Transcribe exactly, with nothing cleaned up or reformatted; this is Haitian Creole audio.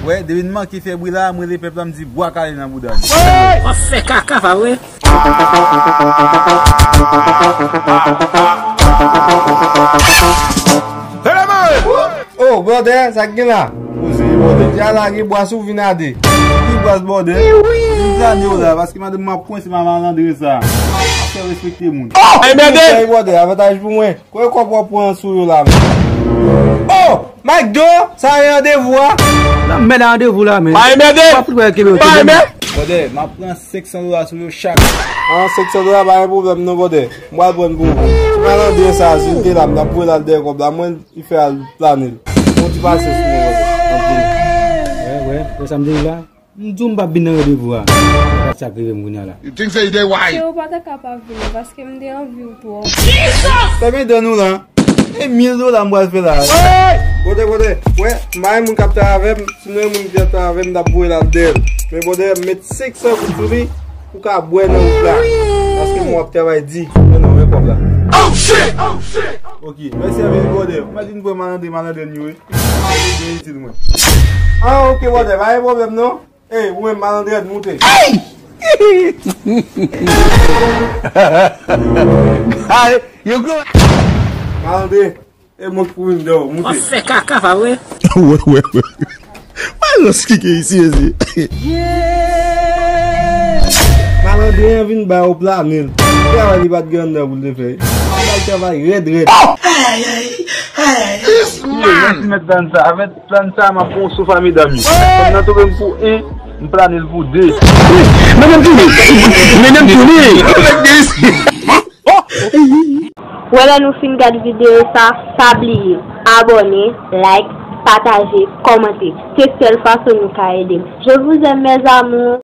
Wè, depi n manke fè bri la, m rele pèp la, m di bwa kale nan bouda nou. W ap fè kaka, pa vre? Oh, brother, sa k gen la? Poze, brother. Deja lage bwa sou vin a de. Ki bwa, brother? M plane w la, paske madanm m ap kwense ma malandren sa. Ap fè respekte moun. Oh! Hey, brother! Hey, brother, avantaj pou mwen. Kòb w ap pran sou yo la, men. Oh! McDo, sa e randevou a? Nan mèd a randevou la, men. Bay mède! W ap fout wè kebe yo. Bay mède! Brother, m ap pran senk san dola sou yo chak. Ah, senk san dola, pa gen pwoblèm non, brother. M pral pran pou ou. Ti malandren sa, si l te la, m t ap voye l al dèyè kòb la. Mwen, li fè al plane l. Bon, ti pasyans pou mwen, brother. Anpil. Wè, wè, wè sa m di w la. M di w m p ap vin nan randevou a. Gad sa k rive m kounye a la. You think say you dey wise? Ke ou pa ta ka pa vini, paske m te anvi w twòp. Fèmen dan nou la. E mil dola m pral fè la. Kote, kote? Wè, m pa gen moun k ap travay avè m. Si m te gen moun ki t ap travay avè m, m t ap voye l al dèyè l. Men brother, m met senk san goud sou li pou w ka bwè nan wout la. Paske m w ap travay di. Men non, men kòb la. Oh shit! Oh shit! Ok, mèsi anpil brother. Ou mèt vin pran malandren, malandren yo wi. Gen itil mwen. Ah, ok, brother, pa gen pwoblèm non. Ey, ou menm malandren, moute. Ey! Ay, yo gwo. Malandren, e mwen k pou vin dèyè w, moute. W ap fè kaka, pa vre? Wè, wè, wè. Wè lòs ki gen isi, mesye. Malandren an vin ba yo plane l. Travay li pa t gen anndan pou l te fè. Li bay travay rèd, rèd. Ay, ay, ay, ay. This man! Mèt dan sa, avèk Plan sa, m ap pran yon souf a medam yo. Kòm nan touve m pou en, m plane l pou de. Mennen m tounen! Mennen m tounen! Wè lè nou fin gad videyo sa, pa bliye abòne, like, pataje, kòmante. Se sèl fason nou ka ede m. Je vous aime, mes amours.